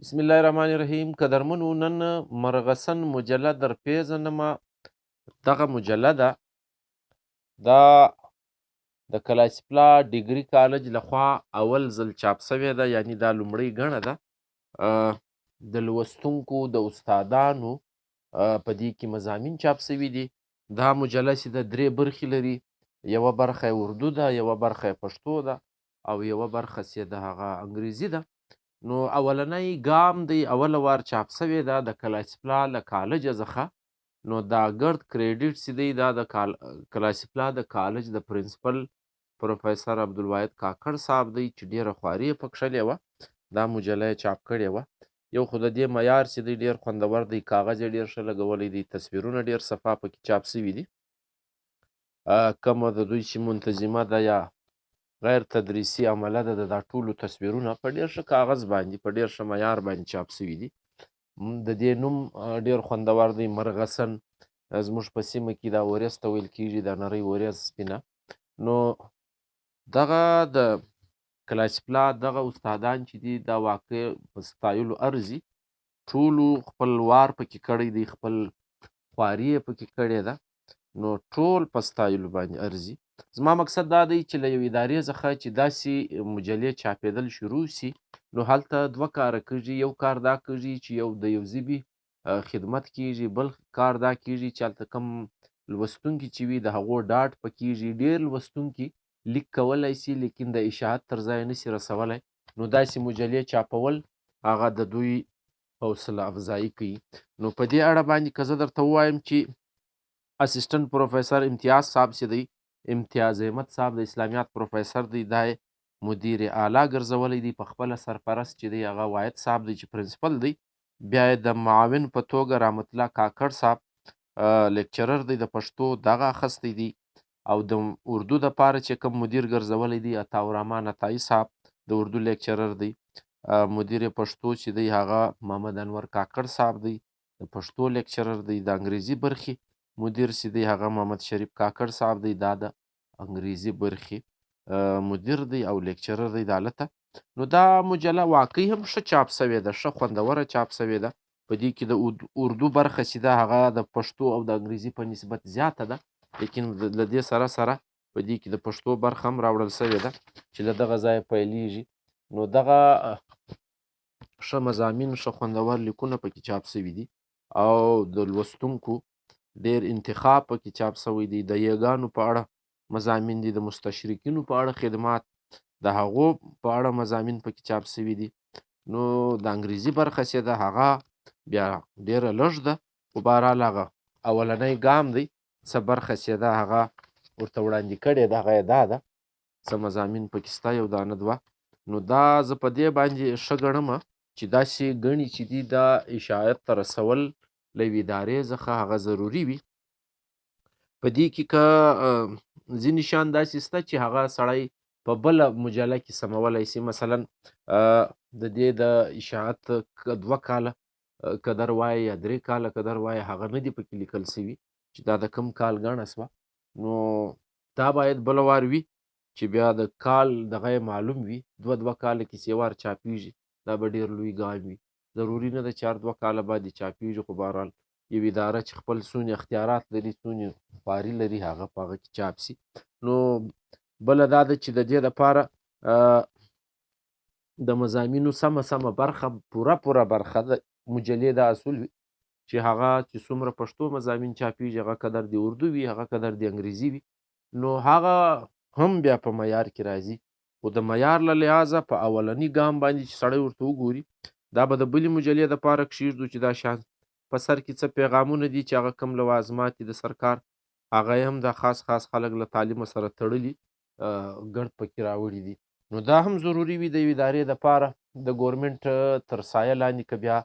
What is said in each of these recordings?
بسم الله الرحمن الرحیم. قدرمنو، نن مرغسن مجله در پیژنم. دغه مجله ده دا د کلاسپلا ډیګري کالج لخوا اول ځل چاپ شوې ده، یعنی دا لومړۍ ګڼه ده. د لوستونکو د استادانو په دې کې مضامین چاپ شوي دي. دا مجله چې ده درې برخې لري، یوه برخه یې اردو ده، یوه برخه یې پښتو ده او یوه برخه چې ده هغه انګریزي ده. نو اولنی ګام دی، اوله وار چاپ شوې ده د کلاسپلا له کالجه څخه. نو دا ګرد کریډیټ چې دی دا د کلاسپلا د کالج د پرنسپل پروفیسر عبدالواحد کاکړ صاحب دی چې ډېره خواري یې پکښلې وه، دا مجله یې چاپ کړې وه. یو خو د دې معیار چې دی ډېر خوندور دی، کاغذ یې ډېر ښه لګولی دی، تصویرونه ډېر صفا پکې چاپ شوي دي. کومه د دوی چې منتظمه ده یا غیر تدریسي عمله ده، د دا ټولو تصویرونه په ډېر ښه کاغذ باندې په ډېر ښه معیار باندې چاپ شوي دي. د دې نوم ډېر خوندور دی، مرغسن. زموږ په سیمه کې دا ورېځ ته ویل کېږي، دا نرۍ ورېځ سپینه. نو دغه د کلاسپلا دغه استادان چې دي دا واقع په ستایلو ارزي، ټولو خپل وار پکې کړی دی، خپل خواري یې پکې کړې ده، نو ټول په ستایلو باندې ارزي. زما مقصد دا دی چې له یو ادارې څخه چې داسې مجلې چاپېدل شروع سي، نو هلته دوه کاره کېږي. یو کار دا کېږي چې یو د یو ژبې خدمت کېږي، بل کار دا کېږي چې هلته کوم لوستونکي چې وي د هغو ډاډ پکېږي. ډېر لوستونکي لیک کولی سي لیکن د اشاعت تر ځایه نسي رسولی، نو داسې مجلې چاپول هغه د دوی حوصله افزایي کوي. نو په دې اړه باندې که زه درته ووایم چې اسسټنټ پروفیسر امتیاز صاحب چې دی، امتیاز احمد صاحب د اسلامیات پروفیسر دی، دا یې مدیر اعلی ګرځولی دی. په خپله سرپرست چې دی هغه واحد صاحب دی چې پرنسپل دی. بیا یې د معاون په توګه رحمت الله کاکړ صاحب لیکچرر دی د پښتو، دغه اخیستی دی. او د اردو دپاره چې کوم مدیر ګرځولی دی عطاالرحمن عطایي صاحب د اردو لیکچرر دی. مدیر پښتو چې دی هغه محمد انور کاکړ صاحب دی، د پښتو لیکچرر دی. د انګریزي برخې مدیر چې دی هغه محمد شریف کاکړ صاحب دی، دا د انګریزي برخې مدیر دی او لیکچرر دی دالته. نو دا مجله واقعي هم ښه چاپ شوې ده، ښه خوندوره چاپ شوې ده. په دې کې د اردو برخه چې ده هغه د پښتو او د انګریزي په نسبت زیاته ده، لیکن له دې سره سره په دې کې د پښتو برخه هم راوړل شوې ده چې له دغه ځایه پیلیږي. نو دغه ښه مضامین، ښه خوندور لیکونه پکې چاپ شوي دي او د لوستونکو ډېر انتخاب پکې چاپ شوی دی. د یګانو په اړه مضامین دي، د مستشرقینو په اړه خدمات، د هغو په اړه مضامین پکې چاپ شوي دي. نو د انګریزي برخه چې ده هغه بیا ډېره لږ ده، خو بهرحال هغه اولنی ګام دی. څه برخه چې ده هغه ورته وړاندې کړې ده، هغه یې دا ده، څه مضامین پکې شته، یو دانه دوه. نو دا زه په دې باندې ښه ګڼم چې داسې ګڼي چې دي دا اشاعت ته رسول له یوې ادارې څخه هغه ضروري وي. په دې کې که ځینې شیان داسې شته چې هغه سړی په بله مجله کې سمولی سي، مثلا د دې د اشاعت 2 کاله که در وایې یا 3 کاله که در وایې، هغه نه دي پکې لیکل سوي چې دا د کوم کال ګڼه سوه. نو دا باید بله وار وي چې بیا د کال دغه یې معلوم وي، 2-2 کاله کې چې وار چاپیږي، دا به ډېر لوی ګام وي. ضروري نه ده چې هر 2 کاله بعد یې چاپیږي، خو بهرحال یو اداره چې خپل څونې اختیارات لري، څونې خواري لري، هغه په هغه کې چاپ سي. نو بله دا ده چې د دې دپاره د مضامینو سمه سمه برخه، پوره پوره برخه د مجلې دا اصول وي چې هغه چې څومره پښتو مضامین چاپیږي هغه قدر د اردو وي، هغه قدر د انګریزي وي، نو هغه هم بیا په معیار کې راځي. خو د معیار له لحاظه په اولني ګام باندې چې سړی ورته وګوري، دا به د بلې مجلې دپاره کښېږدو چې دا شان په سر کې څه پیغامونه دي چې هغه کوم لوازمات دي د سرکار، هغه یې هم دا خاص خاص خلک له تعلیمه سره تړلي ګرد پکې راوړي دي. نو دا هم ضروري وي د یوې ادارې دپاره د ګورنمنټ تر سایه لاندې که بیا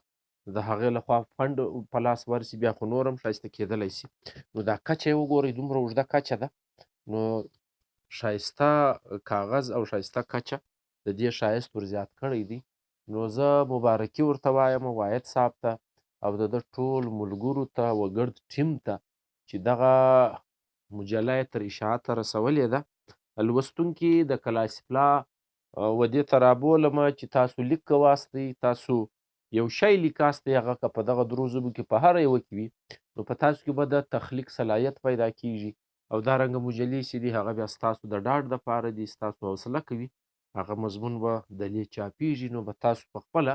د هغې لخوا فنډ په لاس ورسي، بیا خو نور هم ښایسته کېدلی سي. نو دا کچه یې وګورئ، دومره اوږده کچه ده، نو ښایسته کاغذ او ښایسته کچه د دې ښایست ور زیات کړی دی. نو زه مبارکي ورته وایم واحد صاحب ته او د ده ټول ملګرو ته و ګرد ټیم ته چې دغه مجله یې تر اشاعته رسولې ده. لوستونکي د کلاسپلا و دې ته رابولم چې تاسو لیک کواستئ، تاسو یو شی لیکاست دی، هغه که په دغه درو ژبو کې په هره یوه کې وي، نو په تاسو کې به د تخلیق صلاحیت پیدا کیږي. او دا رنګه مجلې چې دي هغه بیا ستاسو د ډاډ دپاره دي، ستاسو حوصله کوي، هغه مضمون به د لې چاپیږي. نو به تاسو په خپله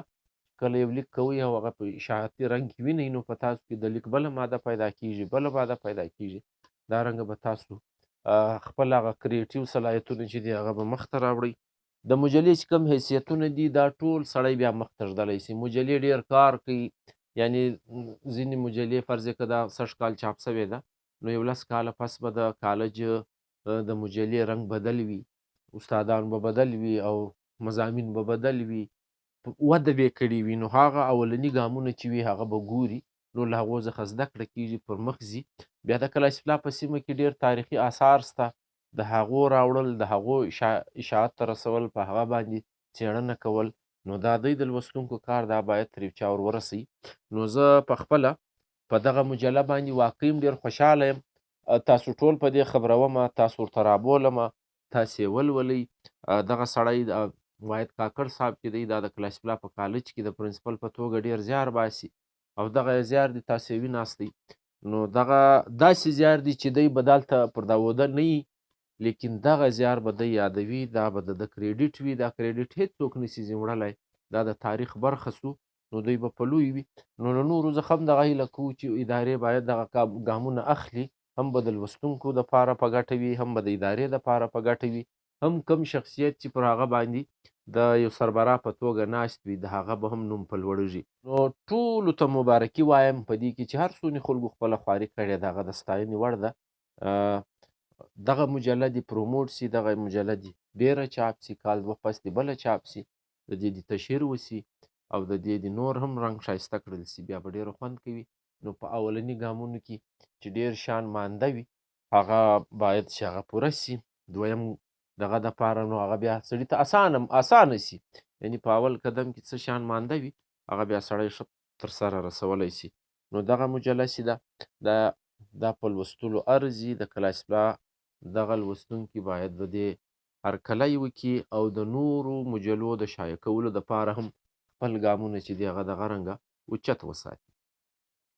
کله یو لیک کوئ او هغه په اشاعتي رنګ کې وینئ، نو په تاسو کې د لیک بله ماده پیدا کیږي، بله ماده پیدا کیږي. دا رنګه به تاسو خپل هغه creative صلاحیتونه چې دي هغه به مخته راوړئ. د مجلې چې کوم حیثیتونه دي دا ټول سړی بیا مخته ږدلی سي. مجلې ډېر کار کوي، یعنی ځینې مجلې فرض یې که دا سږ کال چاپ سوې ده، نو یو لس کاله پس به د کالج د مجلې رنګ بدل وي، استادان به بدل وي او مضامین به بدل وي، وده به یې کړې وي. نو هغه اولني ګامونه چې وي هغه به ګوري، نو له هغو څخه زده کړه کېږي، پر مخ ځي. بیا د کلاسیفلا په سیمه کې ډېر تاریخي آثار سته، د هغو راوړل، د هغو اشاعت ته رسول، په هغه باندې څېړنه کول، نو دا دی د لوستونکو کار، دا باید تر یو چا ور ورسوي. نو زه په خپله په دغه مجله باندې واقعي ډېر خوشحاله یم. تاسو ټول په دې خبروم، تاسو ورته رابولم، تاسو یې ولولئ. دغه سړی واحد کاکړ صاحب چې دی، دا د کلاسیفلا په کالج کې د پرنسپل په توګه ډېر زیار باسي او دغه زیار دی تاسو یې ویناستئ. نو دغه داسې زیار دی چې دی به دلته پر دا عهده نه وي، لیکن دغه زیار به دی یادوي، دا به د ده credit وي. دا credit هېڅوک نسي ځینې وړلی، دا د تاریخ برخه سو، نو دوی به په لوی وي. نو له نورو څخه هم دغه هیله کوو چې ادارې باید دغه ګامونه اخلي، هم به د لوستونکو دپاره په ګټه وي، هم به د ادارې دپاره په ګټه وي، هم کم شخصیت چې پر هغه باندې د یو سربراه په توګه ناست وي، د هغه به هم نوم په لوړېږي. نو ټولو ته مبارکي وایم په دې کې چې هر څونې خلکو خپله خواري کړې ده، هغه د ستاینې وړ ده. دغه مجله دې promote سي، دغه مجله دې ډېره چاپ سي، کال دوه پس دې بله چاپ سي، د دې دې تشهیر وسي او د دې دې نور هم رنګ ښایسته کړل سي، بیا به ډېره خوند کوي. نو په اولني ګامونو کې چې ډېر شان مانده وي هغه باید چې هغه پوره سي. دویم دغه دپاره نو هغه بیا سړي ته اسانه سي، یعنی په اول قدم کې څه شان مانده وي هغه بیا سړی ښه تر سره رسولی سي. نو دغه مجله چې ده دا په لوستلو ارزي. د کلاسیفلا دغه لوستونکي باید د دې هرکلی وکړي او د نورو مجلو د شایع کولو دپاره هم خپل ګامونه چې دي هغه دغه رنګه اوچت وساتي.